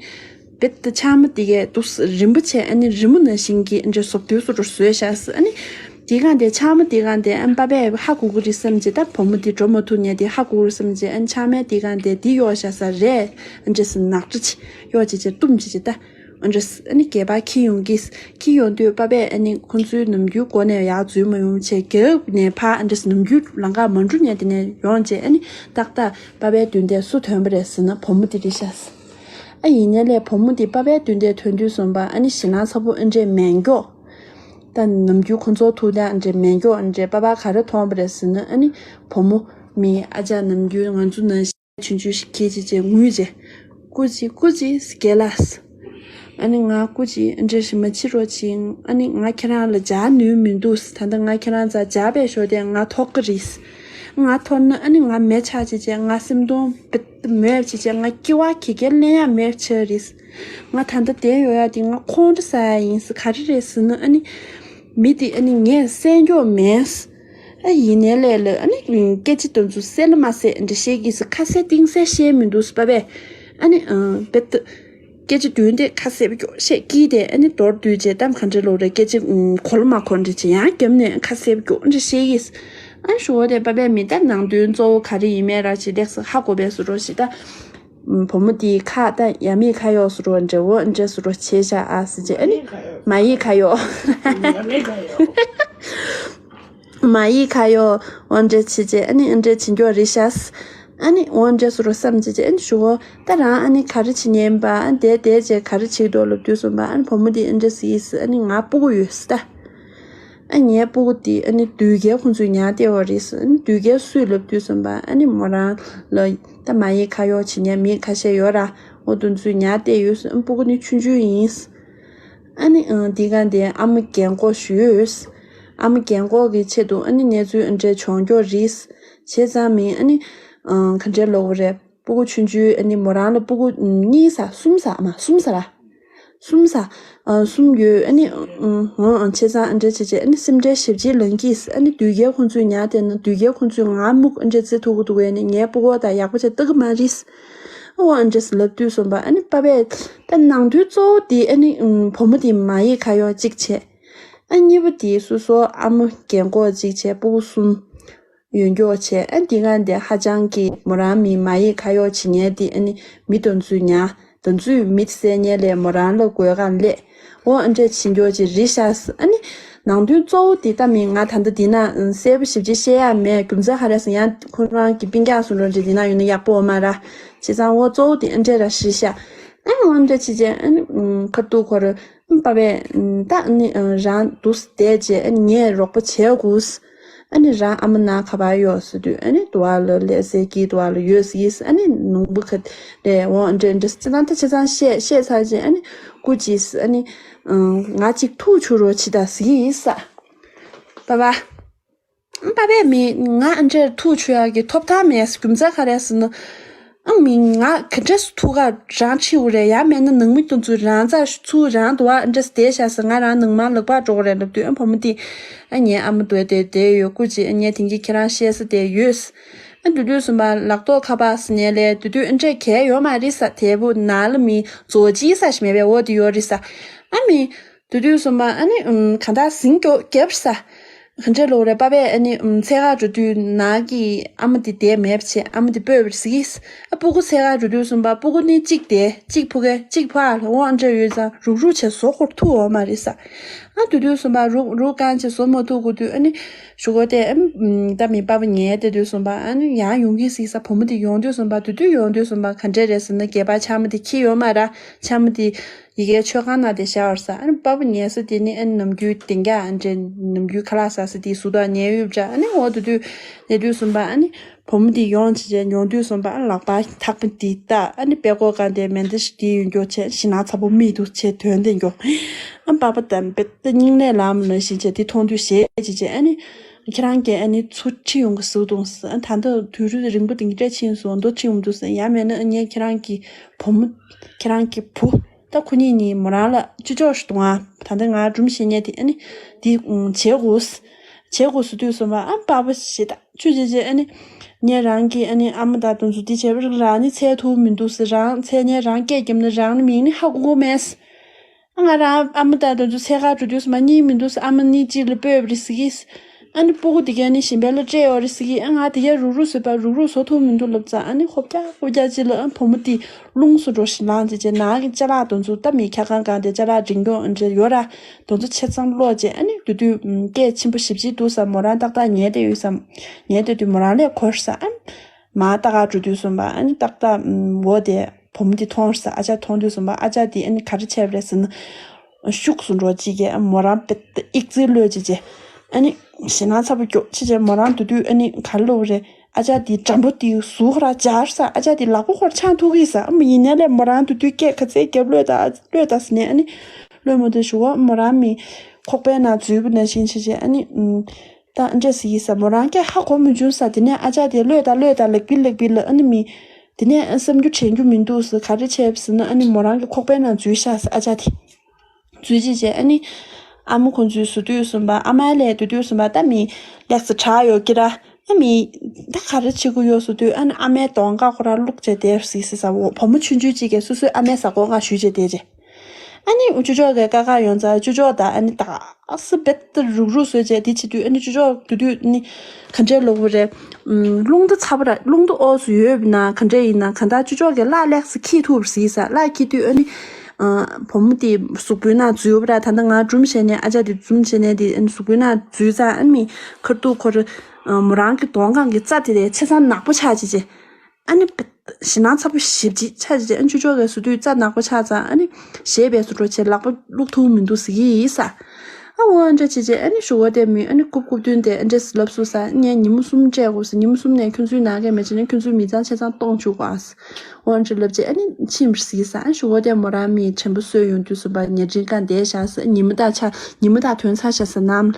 བེད་དུ་ཕྱགས་མ་དེ་གས་འདུག་རིམ་པ་བྱས་ཨ་ནི་རི་མོ་ནང་བཞིན་གྱི་ཨ་འདྲ་བཟོ་དུས་སུ་འགྲོ་བཟོས་བཞག་ཨ་ནི། དེ་གང་དེ་ཕྱགས་མ་དེ་གང་དེ་ཨ་ནི་པ་པས་ཧ་གོ་གི་རེད་བསམ་བྱས་ད་བུ་མོ་དེ་འགྲོ་མ་ཐུབ་ནས་དེ་ཧ་གོ་གི་རེད་བསམ་བྱས་ཨ་ནི་ཕྱགས་མའི་དེ་གང་དེ་དེ་གཡོག་བཞག་ས་རེད་ཨ་འདྲ་སེ་ནག་ཁྲ་ཆེ་གཡོག་བྱས་བྱས་བཏུམ་བྱས་བྱས་ད་ཨ་འདྲ་ཨ་ནི་སྒལ་པ་འཁྱེར་ཡོང་གི་འཁྱེར་ཡོང་དུས་པ་པས་ཨ་ནི་ཁོང་ཚོའི་ནམ་རྒྱུན་སྒོ་ནས་ཡར་འཛུལ་མ་ཡོང་བྱས་རྒྱབ་ནས་ཕར་ཨ་འདྲ་སེ་ནམ་རྒྱུན་ལམ་ཁ་མ་འགྲོ་ནས་དེ་ནས་ཡོང་བྱས་ཨ་ནི་ཏག་ཏག་པ་པའི་མདུན་དེ་སུ་ཐོན་པ་རེད་ཟེར་ན་བུ་མོ་དེ་རེད་ཤག་ཨ་ཡིན་ནའི་ལས་བུ་མོ་དེ་པ་པའི་མདུན་དེ་ཐོན་དུས་གསུམ་པ་ཨ་ནི་ཞེད་སྣང་ཚ་པོ་ཨ་འདྲས་མེད་མགྱོགས། ད་ནམ་རྒྱུན་ཁོ་ཚོ་ཐུག་ན་ཨ་འདྲས་མེད་མགྱོགས་ཨ་འདྲས་པ་པ་ག་རེ་མཐོང་པ་རེད་ཟེར་ན་ཨ་ནི་བུ་མོ་མི་ཨ་ཅག་ནམ་རྒྱུན་ང་ཚོ་ནང་བཞིན་ཆུང་ཆུང་ཞིག་ཁྱེར་བྱས་བྱས་ངུས་བྱས། སྐུ་མཁྱེན་སྐུ་མཁྱེན་རྒན་ལགས། ཨ་ནི་ང་སྐུ་མཁྱེན་འདྲེ་ཞིག་མ་འཆི་རོགས་བྱིན། ཨ་ནི་ང་ཁྱེད་རང་ལ་འཇགས་ནུས་མི་འདུག་ད་ལྟ་ང་ཁྱེད་རང་རྩར་འཇགས་པའི་ཞོར་དེ་ང་འཐོར་གི་རེད། ང་འཐོར་ན་ཨ་ནི་ང་མེ་ཆགས་བྱས་བྱས་ང་སེམས་གཏོང་མེད་བྱས་བྱས་ང་སྐྱེ་བ་ག་གེ་ལེན་ཡག་མེད་ཆགས་རེད། ང་ད་ལྟ་བསྡད་ཡོད་ཡག་དེ་ང་ཁོང་ཁྲོ་ཟ་ཡག་ཡིན། ག་རེ་རེད་ཟེར་ན་ཨ་ནི་མི་དེ་ཨ་ནི་ངས་བསད་མགྱོགས་མེད། ཨ་ཡིན་ནའི་ལས་ལ་ཨ་ནི་སྐད་ཆ་དེ་ཚོ་གསལ་ལ་མ་གསལ་འདྲ་བཤད་ཀྱི་ཟེར། ཁ་གསལ་གཏིང་གསལ་བཤད་མི་འདུག་ཟེར་པ་བས། ཨ་ནི་ཨ་བེད། སྐད་ཆ་བདུན་དེ་ཁ་གསལ་པོ་མགྱོགས་བཤད་ཀྱིས་དེ་ཨ་ནི་མདོར་བསྡུས་བྱས་གཏམ་ག་འདྲ་ལོ་རེད། སྐད་ཆ་གོ་ལ་མ་གོ་འདྲ་བྱས་ཡང་རྒྱབ་ནས་ཁ་གསལ་པོ་མགྱོགས་འདྲ་བཤད་ཀྱིས། ཨ་ནི་ཞུ་བ་དེ་པ་པས་མི་ད་ནང་དོན་གཙོ་བོ་ག་རེ་ཡིན་མེད་ར་བྱས་ལེགས་སོ་ཧ་གོ་བས་སུ་རོ་ཞེ་ད། བུ་མོ་དེའི་ཁ་ད་ཡ་མེད་ཁ་གཡོག་སུ་རོ་འདྲ་བོ་འདྲ་སུ་རོ་བྱས་བཞག་ཨ་ཟེར་བྱས་ཨ་ནི་མ་ཡི་ཁ་གཡོག་མ་ཡི་ཁ་ཡོ། འོ་འདྲ་བྱེད་ཅེས་ཨ་ནི་འདྲ་བྱེད་མགྱོགས་རེད་ཤག་ཨ་ནི་འོ་འདྲ་སུ་རོ་བསམ་བྱེད་ཅེས་ཨ་ནི་ཞུ་འོ། ད་རང་ཨ་ནི་ག་རེ་བྱེད་ཉན་པ་ཨ་དེ་དེ་བྱས་ག་རེ་བྱེད་འདུག་ལབ་དུས་སོང་པ་ཨ་ནི་བུ་མོ་དེ་ཨ་འདྲ་ཟེར་ཨ་ནི་ང་སྤུ་གུ་ཡོད་ས་ད། ཨ་ངའི་སྤུ་གུ་དེ་ཨ་ནི་དུས་རྒྱལ་ཁོང་ཚོས་ཉར་བལྟས་བ་རེད་ཨ་ནི་དུས་རྒྱལ་སུས་ལབ་དུས་སོང་པ་ཨ་ནི་མོ་རང་ལ་ད་མ་ཡི་ཁ་ཡོ་བྱེད་ཉན་མི་ཁ་ཤས་ཡོད་ར་འོ་དེ་ཚོས་ཉར་བལྟས་ཡོད་ཨ་ནི་སྤུ་གུ་ནི་ཆུང་ཆུང་ཡིན། ཨ་ནི་ཨང་འདི་ག་འདི་ཨ་མ་རྒན་གོག་ཞུས། ཨ་མ་རྒན་གོག་གི་ཆེད་དུ་ཨ་ནི་གནས་ཚུལ་ཨ་འདྲས་བྱུང་མགྱོགས་རེད། བྱས་ཙང་མིན་ཨ་ནི་ཨང་ག་འདྲས་ལབ་དགོས་རེད། སྤུ་གུ་ཆུང་ཆུང་ཨ་ནི་མོ་རང་ལ་སྤུ་གུ་གཉིས་ཟ་གསུམ་ཟ་མ་གསུམ་ཟ་ར། གསུམ་ཟ། ཨ་གསུམ་ཡོད་ཨ་ནི་ཨང་ཨང་བྱས་ཙང་ཨ་འདྲས་བྱས་བྱས་ཨ་ནི་སེམས་ཁྲལ་ཞེ་པོ་ཅིག་ལངས་ཀྱིས་ཨ་ནི་དུས་རྒྱལ་ཁོང་ཚོས་ཉར་བསྡད་ན་དུས་རྒྱལ་ཁོང་ཚོས་ང་སྨུག་ཨ་འདྲས་བརྩེ་ཐུབ་ཀྱི་འདུག་གས་ནི་ངའི་སྤུ་གུ་དང་ཡག་པོ་བྱས་ལྟ་གི་མ་རེད། ཨ་འོ་ཨ་འདྲས་ལབ་དུས་སོང་པ་ཨ་ནི་པ་པས། ད་ནང་དོན་གཙོ་བོ་དེ་ཨ་ནི་ཨུམ་བུ་མོ་དེ་མ་ཡི་ཁ་གཡོག་གཅིག་བྱས། ཨ་གཉིས་པ་དེ་སོ་སོ་ཨ་མ་རྒན་གོག་གཅིག་བྱས་སྤུ་གུ་གསུམ་ཡོད་མགྱོགས་བྱས་ཨ་འདི་ག་འདི་ཧ་ཅང་གི་མོ་རང་མི་མ་ཡི་ཁ་གཡོག་བྱེད་མཁན་དེ་ཨ་ནི་མི་དེ་ཚོས་ཉར་དེ་ཚོས་མི་བསད་མཁན་ལས་མོ་རང་ལ་དགོས་ག་སླེབས། འོ་ཨ་འདྲས་བྱེད་མགྱོགས་ཅིག་རེད་ཤག་ཨ་ནི་ནང་དོན་གཙོ་བོ་དེ་ལྟ་མིན་ང་ད་ལྟ་འདི་ན་གསལ་པོ་ཞིབ་ཅིག་བཤད་ཡ་མེད་རྒྱུ་མཚན་ག་རེ་ཟེར་ཡང་ཁོ་རང་གི་སྤུན་ཀྱག་སུ་འགྲོ་འདྲ་འདི་ན་ཡོད་ན་ཡག་པོ་མ་ར། བྱས་ཙང་འོ་གཙོ་བོ་དེ་ཨ་འདྲས་ར་ཞིག་ཤག་ཨ་འོ་འདྲས་བྱས་རྗེས་ཨ་ནི་ཁ་ཐུག་ཁོ་ར་པ་པས་ད་ཨ་ནི་རང་འདུག་བསྡད་རྗེས་ཨ་ནི་ངས་རོགས་པ་བྱེད་དགོས། ཨ་ནི་རང་ཨ་མ་ན་ག་པར་ཡོད་ཟེར་དུས་ཨ་ནི་དུ་བ་ལ་ལས་ཟེར་གྱི་དུ་བ་ལ་ཡོད་ཟེར་གྱིས་ཨ་ནི་ནུང་པོ་ཁ་རེད་འོ་འདྲས་འདྲས་ཅི་ན་ད་བྱས་ཙང་བཤད་བཤད་ཚར་རྗེས་ཨ་ནི་སྐུ་མཁྱེན་ཨ་ནི་ང་གཅིག་ཐུག་ཆུ་རོ་ཆི་ད་ཟེར་གྱིས་ས། པ་པ། པ་པས་མི་ང་ཨ་འདྲས་ཐུག་ཆུ་ཡག་གི་ཐོབ་ཐང་མེད་རྒྱུ་མཚན་ག་རེ་ཟེར་ན། ཨ་མི་ང་ག་འདྲས་ཐུག་ག་རང་འཆི་འུ་རེད་ཡ་མེད་ན་ནང་མི་དེ་ཚོས་རང་རྩ་ཚུར་རང་དུ་བ་ཨ་འདྲས་བསྡད་ཤག་ཟེར་ང་རང་ནང་མ་ལག་པ་འགྲོ་གི་རེད་ལབ་དུས་ཨ་བུ་མོ་དེ་ཨ་ངའི་ཨ་མ་དོད་དེ་བསྡད་ཡོད་སྐུ་མཁྱེན་ཨ་ངས་དེང་གི་ཁྱེད་རང་བཤད་ས་བསྡད་ཡོད། ཨ་དུས་དུས་སུ་མ་ལག་ཐོག་ཁ་པར་ཟེར་ནས་ལས་དུས་དུས་ཨ་འདྲས་གལ་ཡོད་མ་རེད་ས་དེ་བུ་ན་ལ་མི་རྫོགས་ཅི་ས་ཞིག་མེད་པས་འོ་དེ་ཡོད་རེད་ས་ཨ་མི། དུས་དུས་སུ་མ་ཨ་ནི་ཨུམ་གང་ལྟར་ཟིང་སྐྱོ་རྒྱབ་ས། ག་འདྲས་ལོ་རེ་པ་པས་ཨ་ནི་ཨུམ་འཚོལ་ག་འགྲོ་དུས་ནག་གི་ཨ་མ་དེ་བསྡད་མེད་པ་བྱས་ཨ་མ་དེ་སྤོས་པར་ཟིག་ཨ་སྤུ་གུ་འཚོལ་ག་འགྲོ་དུས་སུ་མ་སྤུ་གུ་ནི་གཅིག་བསྡད་གཅིག་ཕུ་གེ་གཅིག་ཕ་ལ་འོང་ཨ་འདྲས་ཡོད་ཙང་རུག་རུག་བྱས་བཟོ་ཁོར་ཐུག་འོང་མ་རེད་ས། ཨ་དུས་དུས་སུ་མ་རུག་རུག་གང་བྱས་བཟོ་མ་ཐུག་གོ་དུས་ཨ་ནི་ཞུ་གོ་དེ་ཨ་ད་མི་པ་པ་ཉལ་དེ་དུས་སུ་མ་ཨ་ནི་ཡང་ཡོང་གི་ཟིག་ས་བུ་མོ་དེ་ཡོང་དུས་སུ་མ་དུས་དུས་ཡོང་དུས་སུ་མ་ག་འདྲས་རེད་ཟེར་ན་སྐྱེས་པ་ཆ་མ་དེ་ཁྱི་ཡོད་མ་ར་ཆ་མ་དེ། ཡི་གེའི་མཆོད་ཁང་ནང་དེ་བཞག་པར་ས་ཨ་ནི་པ་ཕ་ཉལ་ས་དེ་ནི་ཨ་ནི་ནམ་རྒྱུན་གདེང་རྒྱག་ཨ་འདྲས་ནམ་རྒྱུན་ཁ་ལག་ཟ་ས་དེའི་ཟུར་དུ་ཉལ་ཡོད་པ་འདྲ་ཨ་ནི་འོ་དེ་དུས་ཉལ་དུས་སོང་པ་ཨ་ནི་བུ་མོ་དེ་ཡོང་བྱས་བྱས་ཉོ་དུས་སོང་པ་ཨ་ནི་ལག་པ་ཐག་པ་དེ་བཏགས་ཨ་ནི་པད་ཀོ་གང་དེ་མེ་མདའ་ཞིག་དེ་ཡོད་མགྱོགས་བྱས་ཞེ་ན་ཚ་པོ་མིག་ཏུ་བྱས་དོན་དེ་མགྱོགས་ཨ་པ་ཕ་དང་པད་ཏི་སྙིང་ནད་ལམ་ནང་བཞིན་བྱས་དེ་མཐོང་དུས་ཞེད་བྱས་བྱས་ཨ་ནི་ཁྱེད་རང་གིས་ཨ་ནི་ཚུར་ཁྲིད་ཡོང་གི་ཟེར་འདུག་ཟེར་ཨ་ད་ལྟ་དུས་རུ་རིང་པོ་དེ་འདྲས་ཕྱིན་སོང་མདོ་ཁྲིད་ཡོང་འདུག་ཟེར་ཡང་མེད་ན་ཨ་ངས་ཁྱེད་རང་གི་བུ་མོ་ཁྱེད་རང་གི་བུ། ད་ཁོ་གཉིས་གཉིས་མོ་རང་ལ་ཅི་ལྕོགས་ཤིག་འདུག་ཨ། ད་ལྟ་ང་སྒྲུང་བཤད་མཁན་དེ་ཨ་ནི་འདི་བྱེད་དགོས། བྱེད་དགོས་སུ་དུས་སོང་བ་ཨ་པ་ཕ་ཞེ་ད་ཆུ་ཅེ་ཅེ་ཨ་ནི་ངས་རང་གི་ཨ་ནི་ཨ་མ་དང་དེ་ཚོ་འདི་བྱས་པ་རང་ནི་འཚོལ་ཐུབ་མི་འདུག་ཟེར་རང་འཚོལ་ནས་རང་སྐད་བརྒྱབ་ན་རང་ནི་མིང་ནི་ཧ་གོ་གོ་མེད། ཨ་ང་རང་ཨ་མ་དང་དེ་ཚོ་འཚོལ་ག་འགྲོ་དུས་སོང་བ་གཉིས་མི་འདུག་ཟེར་ཨ་མ་གཉིས་གཅིག་ལ་སྤོས་པ་རེད་ཟེར་གི། ཨ་ནི་སྤུ་གུ་དེ་གས་ནི་ཞིམ་པའི་ལ་སྤྲད་ཡོད་རེད་ཟེར་གི། ཨ་ང་དེ་གས་རུག་རུག་བཟོས་པ་རུག་རུག་བཟོ་ཐུབ་མི་འདུག་ལབ་ཙང་ཨ་ནི་ཧོབ་རྒྱག་ཧོབ་རྒྱག་ཅིག་ལ་ཨ་བུ་མོ་དེ་རླུང་སུ་འགྲོ་ཞིང་ལངས་ཅེས་བྱས་ནག་གི་ཅ་ལག་དེ་ཚོ་ད་མི་འཁྱག་གང་གང་དེ་ཅ་ལག་འབྲིང་གྱོང་ཨ་འདྲ་ཡོད་ར་དེ་ཚོ་ཆ་ཚང་སློག་ཅེས་ཨ་ནི་དུས་དུས་སྐད་ཆེན་པོ་ཞིབ་ཅིག་འདུག་ས་མོ་རང་ཏག་ཏག་ཉལ་བསྡད་ཡོད་ས་ཉལ་བསྡད་དུས་མོ་རང་ལས་འཁོར་ས་ཨ་མ་ཏག་ག་འགྲོ་དུས་སོང་བ་ཨ་ནི་ཏག་ཏག་འོ་དེ། བུ་མོ་དེ་མཐོང་ས་ཨ་ཅག་མཐོང་དུས་སོང་པ་ཨ་ཅག་དེ་ཨ་ནི་ག་རེ་བྱས་པ་རེད་ཟེར་ན། ཤུགས་སུ་འགྲོ་ཅིག་གིས་མོ་རང་པེ་ཏི་ཨིག་ཙི་གློད་ཅིག་ཅེ། ཨ་ནི་ཞེ་ན་ཚ་པོ་མགྱོགས་ཅིག་ཅེ་མོ་རང་དུ་དུས་ཨ་ནི་ག་རེ་ལབ་རེད། ཨ་ཅག་དེ་འགྲམ་པོ་དེ་ཟུག་ཁོ་ར་འབྱར་ས། ཨ་ཅག་དེ་ལག་པ་ཁོ་ར་འཆང་ཐུབ་ཀྱི་ས། ཨ་མ་ཡིན་ནའི་ལས་མོ་རང་དེ་དུས་སྐད་ག་ཚད་རྒྱབ་གློད་ད་གློད་ད་ཟེར་ནས། ཨ་ནི་གློད་མོ་དེ་ཞུ་བ་མོ་རང་མི་ཁོག་པའི་ནང་འཛུལ་བ་ནང་བཞིན་བྱས་བྱས། ཨ་ནི་ད་འདྲ་ཟེར་གྱི་ས། མོ་རང་སྐད་ཧ་གོ་མི་བྱུང་ས། དེ་ནས་ཨ་ཅག་དེ་གློད་ད་གློད་ད་ལག་པི་ལག་པི་ལ། ཨ་ནི་མི་དེ་ནས་བསམ་རྒྱུ་དྲན་རྒྱུ་མི་འདུག་ཟེར། ག་རེ་བྱས་ཟེར་ན། ཨ་ནི་མོ་རང་གི་ཁོག་པའི་ནང་འཛུལ་ཤག་ཟེར་ཨ་ཅག་དེ། འཛུལ་བྱས་བྱས། ཨ་ནི་ཨ་མ་ཁོང་ཚོའི་ཟུར་དུས་གསུམ་པ། ཨ་མ་ལས་དུས་དུས་གསུམ་པ་ད་མི་ལེགས་སུ་དྲག་ཡོད་ཀྱི་ར། ཨ་མི་ད་ག་རེ་བྱེད་དགོས་ཡོད་ཟེར་དུས། ཨ་ནི་ཨ་མའི་གདོང་ཁ་ཁོ་ར་བླུགས་བྱས་བསྡད་ཟིག་ཟེར་ས། འོ་བུ་མོ་ཆུང་ཆུང་གཅིག་གིས་སོ་སོའི་ཨ་མའི་ས་སྒོ་ཁ་གཞུས་བྱས་བསྡད་རྗེས། ཨ་ནི་ཅོ་ཅོ་གིས་ཀ་ཁ་ཡོང་ཙང་ཅོ་ཅོ་དང་ཨ་ནི་ད་ཨ་སི་རྦད་དེ་རུག་རུག་བཟོས་བྱས། དེ་བྱེད་དུས་ཨ་ནི་ཅོ་ཅོ་དུས་དུས་ནི་ག་འདྲས་ལོག་པ་རེད། ཨུམ། རླུང་རྟ་ཚ་པོ་ར། རླུང་རྟ་འོག་སུ་ཡོད་པ་ན་ག་འདྲས་ཡིན་ན། གང་ལྟར་ཅོ་ཅོ་གིས་ལག་ལེགས་སུ་འཁྱེར་ཐུབ་པ་ཟིག་ས། ལག་འཁྱེར་དུས་ཨ་ནི། ཨ། བུ་མོ་དེ་གཟུགས་པོའི་ནང་འཛུལ་བ་ར། ད་ལྟ་ང་སྒྲུང་བཤད་ནས་ཨ་ཅག་དེ་སྒྲུང་བཤད་ནས་དེ་ཨ་ནི་གཟུགས་པོའི་ནང་འཛུལ་ཙང་། ཨ་ནི་མི་ཁ་ཐུག་ཁོ་ར། ཨ། མོ་རང་གི་གདོང་ཁ་གི་རྩ་དེ་ལས་ཆ་ཚང་ནག་པོ་ཆགས་བྱས་བྱས། ཨ་ནི་ཞེད་སྣང་ཚ་པོ་ཞེ་པོ་ཅིག་ཆགས་བྱས། ཨ་ནི་ཅོ་ཅོ་གིས་ཟེར་དུས་རྩ་ནག་པོ་ཆགས་ཙང་། ཨ་ནི་ཞེད་པའི་བཟོ་འདྲ་བྱས། ལག་པ་བླུག་ཐུབ་མི་འདུག་ཟེར་གྱི་ཡིན་ས། ཨ་འོ་འདྲ་བྱས་བྱས། ཨ་ནི་ཞུ་བ་དེ་མི་ཨ་ནི་རྐུབ་རྐུབ་སྟོན་ཏེ་ཨ་འདྲས་ལབ་སོང་ས། ངས་ཉིན་མོ་གསུམ་སྤྲད་དགོས་ས། ཉིན་མོ་གསུམ་ནས་ཁྱོད་ཚོའི་ནང་གི་མི་བྱེད་ན་ཁྱོད་ཚོའི་མི་ཚང་ཆ་ཚང་གཏོང་བཅུག་གོ་ཨ་ཟེར། འོ་འདྲ་ལབ་བྱས་ཨ་ནི་ཕྱིན་པ་ཟིག་ས། ཨ་ཞུ་བ་དེ་མོ་རང་མི་དྲན་པ་གསོས་ཡོང་དུས་གསུམ་པ་ཉལ་ཁྲིའི་སྒང་བསྡད་བཞག་ས། ཉི་མ་དག་ཆ་ཉི་མ་དག་ཐོན་ཚར་བཞག་ས་ནམ་ལ།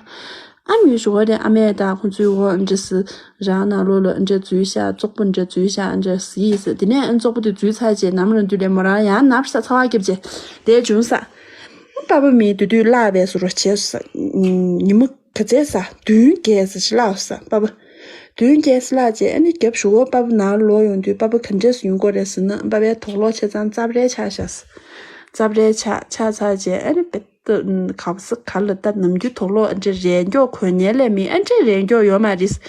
ཨ་མི་ཞུ་བ་དེ་ཨ་མས་ད་ཁོང་ཚོའི་འོ་འདྲ་ཟེར་རང་ནང་ལོགས་ལ་འདྲ་འཛུལ་ཤག་བཙོག་པོ་འདྲ་འཛུལ་ཤག་འདྲ་ཟེར་ཡིན་ཟེར། དེ་ནས་ཨ་བཙོག་པོ་དེ་འཛུལ་ཚར་རྗེས་ནམ་ར་འདུག་ལས་མོ་རང་ཡང་ན་བ་ས་ཚ་བ་རྒྱབ་རྗེས་བསྡད་བྱུང་ས། ཨ་པ་ཕ་མི་དེ་དུས་བརླག་པའི་བཟོ་འདྲ་བྱས་ས། ཉི་མ་ག་ཚད་ས་བདུན་བརྒྱད་ཙམ་ཞིག་བརླག་ས་པ་ཕ། བདུན་བརྒྱད་ཙམ་བརླག་རྗེས་ཨ་ནི་རྒྱབ་ཞུ་བ་པ་ཕ་ནང་ལོག་ཡོང་དུས་པ་ཕ་ག་འདྲས་སེ་ཡོང་གི་རེད་ཟེར་ན། པ་ཕའི་དོགས་སློང་ཆ་ཚང་རྩབ་རལ་ཆགས་ཤག་ས། རྩབ་རལ་ཆགས་ཆགས་ཚར་རྗེས་ཨ་ནི་པེ། ག་བ་ས་ག་ལ་ད་ནམ་རྒྱུན་དོགས་སློང་ཨ་འདྲ་རེ་མགྱོགས་གོན་ཉལ་ལས་མི་ཨ་འདྲ་རེ་མགྱོགས་ཡོད་མ་རེད། ཞེད་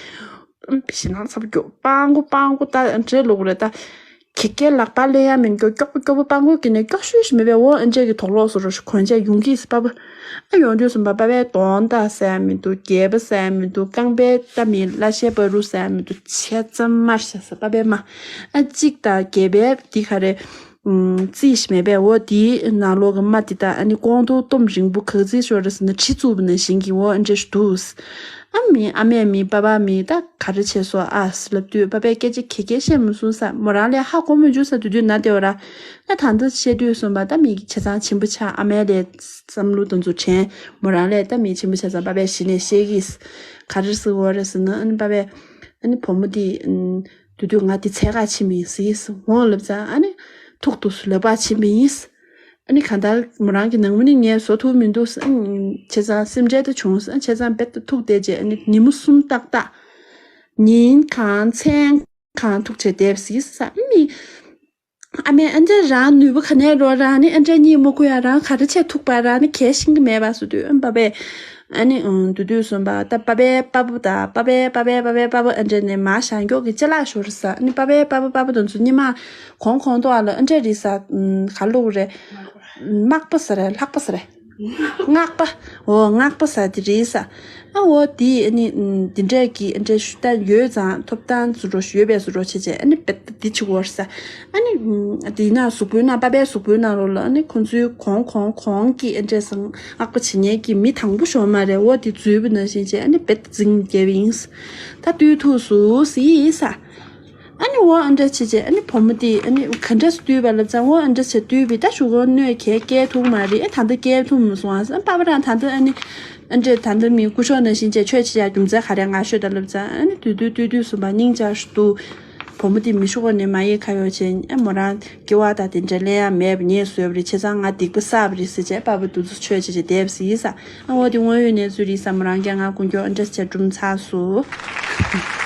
སྣང་ཚ་པོ་མགྱོགས་སྤང་མགོ་སྤང་མགོ་ད་ཨ་འདྲ་ལོག་རེད་ད། གེ་གེ་ལག་པ་ལེན་ཡ་མི་མགྱོགས་མགྱོགས་པོ་མགྱོགས་པོ་སྤང་མགོ་གི་ནས་མགྱོགས་ཤོས་ཤིག་མེད་པས། འོ་ཨ་འདྲ་གི་དོགས་སློང་བཟོ་འདྲ་གོན་ཆ་ཡོང་གི་ས་པ་ཕ། ཨ་ཡོང་དུས་གསུམ་པ་པ་ཕའི་གདོང་ད་ཟེར་ཡ་མི་འདུག་སྒལ་པ་ཟེར་ཡ་མི་འདུག་རྐང་པའི་ད་མི་ལ་ཤའི་བར་རུ་ཟེར་ཡ་མི་འདུག་ཆ་ཚང་མར་ཤ་ས་པ་ཕའི་མ། ཨ་གཅིག་ད་སྒལ་པའི་འདི་ག་རེ། རྩིས་ཤིག་མེད་པས། འོ་དེའི་ནང་ལོགས་ཀྱི་རྨ་དེ་དག་ཨ་ནི་ཀོང་ཏུ་གཏུམ་རིང་པོ་ག་ཚོད་ཤོར་རེད་ཟེར་ན་གྲི་བཙུགས་པ་ནང་བཞིན་གྱི་འོ་ཨ་འདྲས་ཤིག་འདུག་ཨ་མི་ཨ་མས་མི་པ་ཕ་མི་ད་ག་རེ་བྱས་སོ་ཨ་ཟེར་ལབ་དུས་པ་ཕས་སྐད་ཆ་གེ་གེ་བཤད་མི་སོང་ས། མོ་རང་ལས་ཧ་གོ་མི་འཇུག་ས། དུས་དུས་ན་བདེ་བ་ར། ཨ་ད་ལྟ་བཤད་དུས་གསུམ་པ་ད་མི་གི་ཆ་ཚང་ཆེན་པོ་ཆགས། ཨ་མའི་ལས་བསམ་བློ་དེ་ཚོ་དྲན། མོ་རང་ལས་ད་མི་ཆེན་པོ་ཆགས་ཙང་པ་ཕས་གཞི་ནས་བཤད་ཀྱིས། ག་རེ་ཟེར་འོ་རེད་ཟེར་ན་ཨ་ནི་པ་ཕས་ཨ་ནི་བུ་མོ་དེ། དུས་དུས་ང་འདི་འཚོལ་ག་ཕྱིན་པ་ཡིན་ཟེར་ཡིན་ཟེར་འོང་ལབ་ཙང་། ཨ་ནི་ཐུག་ཐུག་སུ་ལབ་པ་ཕྱིན་པ་ཡིན་ཟེར། ཨ་ནི་གང་ལྟར་མོ་རང་གི་ནང་མི་ནི་ངས་བཟོ་ཐུབ་མི་འདུག་ཟེར། ཨ་ནི་བྱས་ཙང་སེམས་ཁྲལ་ད་བྱུང་ཟེར། ཨ་ནི་བྱས་ཙང་རྦད་དེ་ཐུག་བསྡད་རྗེས་ཨ་ནི་ཉིན་མོ་གསུམ་ཏག་ཏག་ཉིན་གང་མཚན་གང་ཐུག་བྱས་བསྡད་པ་ཟེར་ཡིན་ཟེར། ཨ་ནི་ཨ་མས་ཨ་འདྲ་རང་ནུས་པ་ག་ནས་རོགས་རང་ནི་ཨ་འདྲ་གཉིད་མ་ཁུག་ཡ་རང་ག་རེ་བྱས་ཐུག་པ་རང་ནི་གལ་ཤེས་ཀྱི་མེད་པ་ཟེར་དུས་ཨ་ནི་པ་ཕས། ཨ་ནི་ཨང་དུས་དུས་གསུམ་པ་ད་པ་ཕའི་པ་ཕ་ད་པ་ཕའི་པ་ཕའི་པ་ཕའི་པ་ཕ་ཨ་འདྲ་ནས་མ་བཞག་མགྱོགས་ཀྱི་ཅ་ལག་ཤོར་ས། ཨ་ནི་པ་ཕའི་པ་ཕ་པ་ཕ་དང་ཚོ་ཉི་མ་གོང་གོང་ཐོག་ཨ་ལ་ཨ་འདྲ་རེད་ས། ག་ལུག་རེད། མག་པ་ས་རེད་ལྷག་པ་ས་རེད། སྔགས་པ། འོ་སྔགས་པ་ཟེར་དེ་རེད་ས། ཨ་འོ་དེ་ཨ་ནི་འདི་འདྲས་ཀྱི་ཨ་འདྲས་ཞུ་ད་ཡོད་ཙང་ཐོབ་ཐང་བཟོ་འདྲ་ཡོད་པའི་བཟོ་འདྲ་བྱས་བྱས་ཨ་ནི་རྦད་དེ་འདི་བྱེད་དགོས་ས། ཨ་ནི་དེ་ན་གཟུགས་པོའི་ནང་པ་ཕའི་གཟུགས་པོའི་ནང་ལོགས་ལ་ཨ་ནི་ཁོང་ཚོའི་གོང་གོང་གོང་གི་ཨ་འདྲས་སང་སྔགས་པ་བྱེད་མཁན་གྱི་མི་དང་པོ་ཞོག་མ་རེད། འོ་དེ་འཛུལ་བ་ནང་བཞིན་བྱས་ཨ་ནི་རྦད་དེ་འཛིང་རྒྱབ་ཡིན་ས། ད་བཏུལ་ཐུབ་སུ་ཟེར་ཡིན་ས། ཨ་ནི་འོ་ཨ་འདྲ་བྱས་བྱས་ཨ་ནི་བུ་མོ་དེ་ཨ་ནི་ག་འདྲ་སེ་བཏུལ་བ་ལབ་ཙང་འོ་ཨ་འདྲ་བྱས་བཏུལ་བས་ད་ཞུ་གོ་གནོད་གལ་སྐྱེལ་ཐུབ་མ་རེད། ཨ་ད་ལྟ་སྐྱེལ་ཐུབ་མ་སོང་ཨ་ཟེར། ཨ་པ་ཕ་རང་ད་ལྟ་ཨ་ནི་ཨ་འདྲས་ད་ལྟ་མི་སྐུ་ཞབས་ནང་བཞིན་བྱས་ཆོས་བྱེད་ཡ་རྒྱུ་མཚན་ག་རེ་ང་ཤོད་ད་ལབ་ཙང་ཨ་ནི་དུས་དུས་དུས་དུས་གསུམ་པ་སྙིང་རྗེ་ཞིག་འདུག་བུ་མོ་དེ་མི་ཞུ་གོ་ནས་མ་ཡིན་ཁ་ཡོད་བྱས་ཨ་མོ་རང་སྐྱེ་བ་ད་དེ་འདྲ་ལེན་ཡ་མེད་པ་ངས་བཟོས་པ་རེད། བྱས་ཙང་ང་སྡིག་པ་བསགས་པ་རེད་ཟེར་བྱས་པ་ཕ་དུས་ཚོད་ཆོས་བྱེད་བྱས་བསྡད་པ་ཟེར་ཡིན་ས། ཨ་འོ་དེ་དངོས་ཡོད་གནས་ཚུལ་རེད་ས། མོ་རང་གིས་ང་དཀོན་མཆོག་ཨ་འདྲ་བྱས་སྒྲུང་ཚར་སོང་།